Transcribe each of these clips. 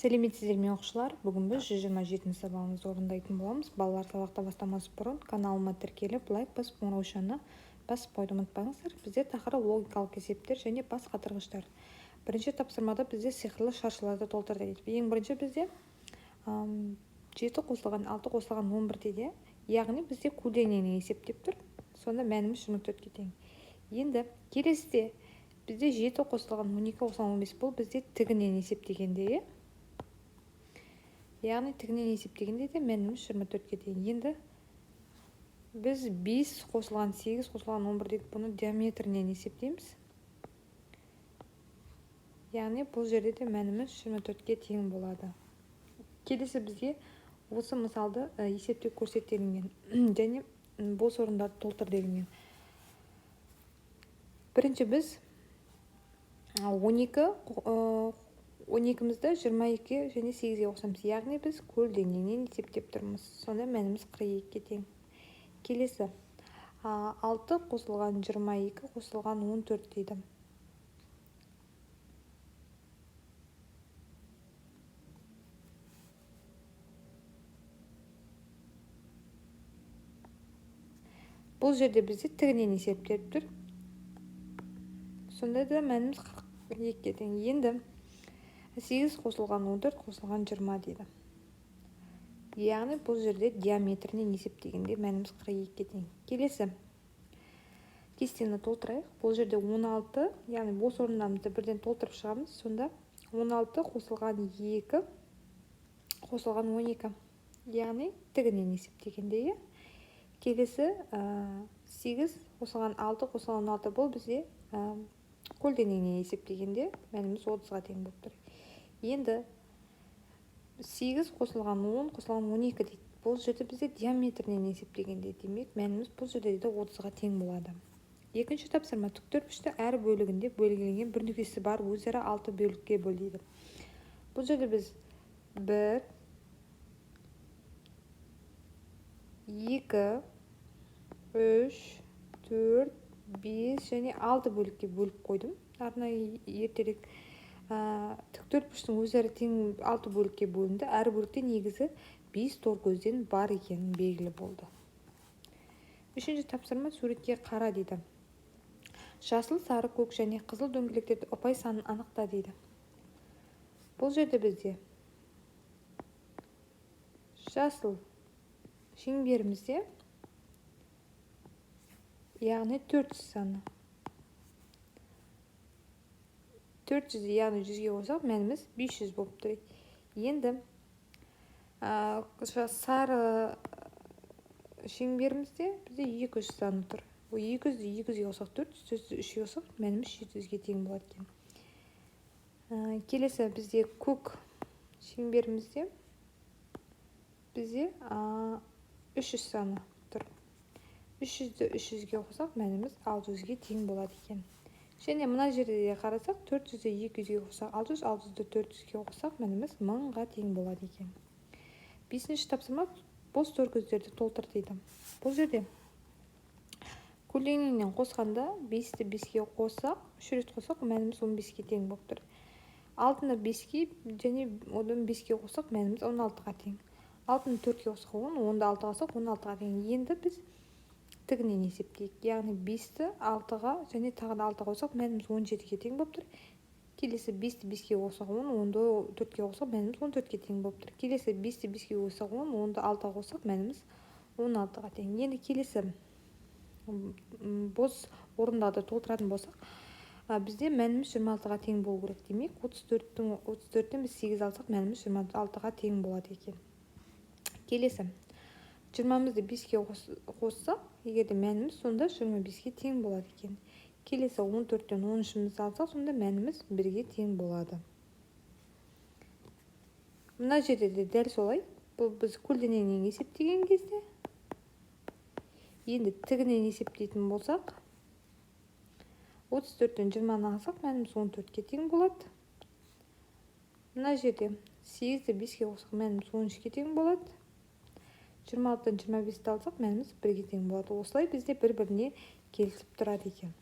Сәлеметсіздер ме, оқушылар! Бүгін біз 127 сабағымызды орындайтын боламыз. Балалар, сабақты бастамас бұрын каналыма тіркеліп, лайк басып, қоңыраушаны басып қоюды ұмытпаңыздар. Бізде тақырып логикалық есептер және бас қатырғыштар. Бірінші тапсырмада бізде сиқырлы шаршыларды толтыр дейді. Ең бірінші бізде 7 қосылған 6 қосылған 11 дейді. Яғни бізде көлденеңін есептеп тұр. Сонда мәніміз 24-ке тең. Енді келесіде бізде 7 қосылған 12 қосылған 15, бұл бізде тігінен есептегенде, яғни тігінен есептегенде де мәніміз 24-ке тең. Енді біз 5 қосылған 8 қосылған 11 дейді, бұны диаметрінен есептейміз. Яғни бұл жерде де мәніміз 24-ке тең болады. Келесі бізге осы мысалды есептеп көрсет делінген және бос орындарды толтыр делінген. Бірінші біз 12-мізді 22 және 8-ге қосамыз. Яғни біз көлденеңнен есептеп тұрмыз. Сонда мәніміз 42-ге тең. Келесі 6 қосылған 22 қосылған 14 дейді. Бұл жерде бізде тігінен есептеліп тұр. Сонда да мәніміз 42-ге тең. Енді 8 қосылған 14 қосылған 20 дейді. Яғни бұл жерде диаметрінен есептегенде мәніміз 42-ге тең. Келесі кестені толтырайық. Бұл жерде 16, яғни бос орындарымызды бірден толтырып шығамыз. Сонда 16 қосылған 2 қосылған 12, яғни тігінен есептегенде. Келесі 8 қосылған 6 қосылған 16, бұл бізде көлденеңнен есептегенде мәніміз 30-ға тең болып тұр. Енді 8 қосылған 10 қосылған 12 дейді. Бұл жерде бізде диаметрінен есептегенде, демек мәніміз бұл жерде де 30-ға тең болады. Екінші тапсырма: тіктөртбұрышты әр бөлігінде белгіленген бір нүктесі бар өзара 6 бөлікке бөл дейді. Бұл жерде біз 1, 2, 3, 4, 5 және 6 бөлікке бөліп қойдым. Арнайы ертерек тіктөртбұрыштың өзара тең 6 бөлікке бөлінді. Әр бөлікте негізі 5 тор көзден бар екенін белгілі болды. Үшінші тапсырма: суретке қара дейді. Жасыл, сары, көк және қызыл дөңгелектерді ұпай санын анықта дейді. Бұл жерде бізде жасыл шеңберімізде, яғни 400 саны. 400, яғни 100-ге қосақ, мәніміз 500 болып тұр. Енді сары шеңберімізде бізде 200 саны тұр. Ол 200-ді 200-ге қосақ 400, 400-ді 3-ге қосақ, мәніміз 700-ге тең болады екен. Келесі бізде көк шеңберімізде бізде 300 саны тұр. 300-ді 300-ге қосақ, мәніміз 600-ге тең болады екен. Және мына жерде де қарасақ, 400-ді 200-ге қосақ 600, 600-ді 400-ге қосақ, мәніміз 1000-ға тең болады екен. Бесінші тапсырма: бос төркөздерді толтыр дейді. Бұл жерде көлденеңнен қосқанда 5-ті 5-ке қосақ, 3 рет қосақ, мәніміз 15-ке тең болып тұр. 6-ны 5-ке және одан 5-ке қосақ, мәніміз 16-ға тең. 6-ны 4-ке қосақ 10, 10-ды 6-ға қосақ 16-ға тең. Енді біз тігінен есептейік. Яғни 5-ті 6-ға және тағы да 6-ға қосақ, мәніміз 17-ге тең болып тұр. Келесі 5-ті 5-ке қосақ 10, 10-ды 4-ке қосақ, мәніміз 14-ке тең болып тұр. Келесі 5-ті 5-ке қосақ 10, 10-ды 6-ға қосақ, мәніміз 16-ға тең. Енді келесі бос орындарды толтыратын болсақ, бізде мәніміз 26-ға тең болу керек. Демек, 34-тен біз 8 алсақ, мәніміз 26-ға тең болады екен. Келесі 20-мызды 5-ке қоссақ, егер де мәніміз сонда 25-ке тең болады екен. Келесі 14-тен 13-мізді алсақ, сонда мәніміз 1-ге тең болады. Мына жерде де дәл солай. Бұл біз көлденеңнен есептеген кезде, енді тігінен есептейтін болсақ, 34-тен 20-ны алсақ, мәніміз 14-ке тең болады. Мына жерде 8-ді 5-ке қоссақ, мәніміз 13-ке тең болады. 26-тан 25-ті алсақ, мәніміз 1-ге тең болады. Осылай бізде бір-біріне келісіп тұрады екен.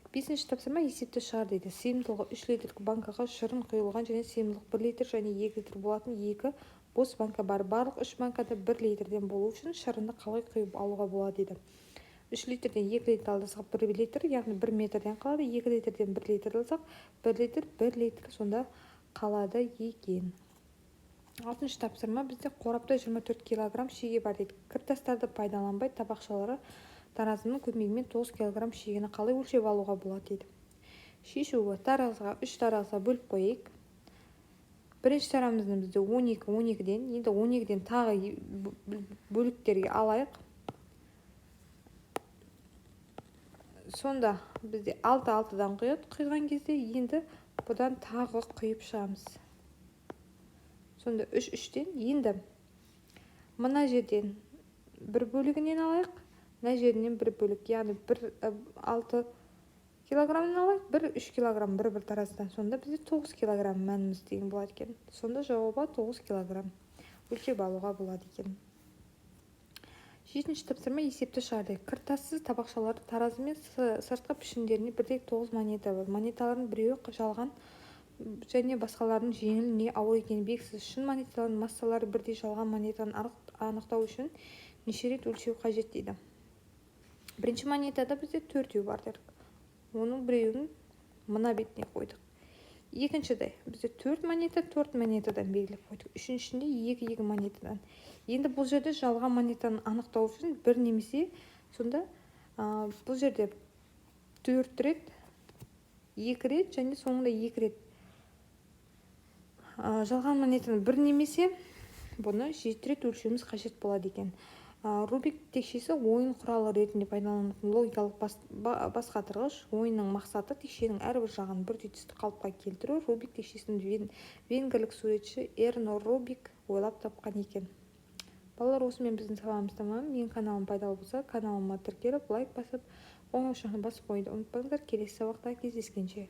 Бесінші тапсырма: есепті шығар дейді. Сыйымдылығы 3 литрлік банкаға шырын құйылған және сыйымдылығы 1 литр және 2 литр болатын екі бос банка бар. Барлық үш банкада 1 литрден болу үшін шырынды қалай құйып алуға болады дейді. 3 литрден 2 литр алсақ, 1 литр, яғни 1 метрден қалады. 2 литрден 1 литр алсақ, 1 литр, 1 литр сонда қалады екен. Алтыншы тапсырма: бізде қорапта 24 килограмм шеге бар дейді. Кіртастарды пайдаланбай, табақшалары таразының көмегімен 9 килограмм шегені қалай өлшеп алуға болады дейді. Шешуі: таразыға, үш таразыға бөліп қояйық. Бірінші тарамыздың бізде 12, 12-ден. Енді 12-ден тағы бөліктерге алайық. Сонда бізде 6 6-дан құяды. Құйған кезде енді бұдан тағы құйып шығамыз. Сонда 3 3-тен. Енді мына жерден бір бөлігінен алайық, мына жерінен бір бөлік, яғни бір 6 килограммнан алайық, бір 3 килограмм бір таразыдан. Сонда бізде 9 килограмм мәніміз деген болады екен. Сонда жауабы 9 килограмм өлшеп алуға болады екен. Жетінші тапсырма: есепті шығар. Кіртассыз табақшаларды таразы мен сыртқы пішіндеріне бірдей 9 монета бар. Монеталардың біреуі жалған және басқаларының жеңіл не ауыр екені белгісіз. Шын монеталардың массалары бірдей жалған монетаны анықтау үшін неше рет өлшеу қажет дейді. Бірінші монетада бізде төртеу бар дедік, оның біреуін мына бетіне қойдық. Екіншіде бізде төрт монета, төрт монетадан белгілеп қойдық. Үшіншісінде екі екі монетадан. Енді бұл жерде жалған монетаны анықтау үшін бір немесе сонда бұл жерде төрт рет, екі рет және соңында екі рет, жалған монетаны бір немесе бұны жеті рет өлшеуіміз қажет болады екен. Рубик текшесі – ойын құралы ретінде пайдаланылатын логикалық басқатырғыш. Ойынның мақсаты – текшенің әрбір жағын бірдей түсті қалыпқа келтіру. Рубик текшесін венгрлік суретші Эрно Рубик ойлап тапқан екен. Балалар, осымен біздің сабағымыз тамам. Менің каналым пайдалы болса, каналыма тіркеліп, лайк басып, қоңырау басып қоюды ұмытпаңыздар. Келесі сабақта кездескенше!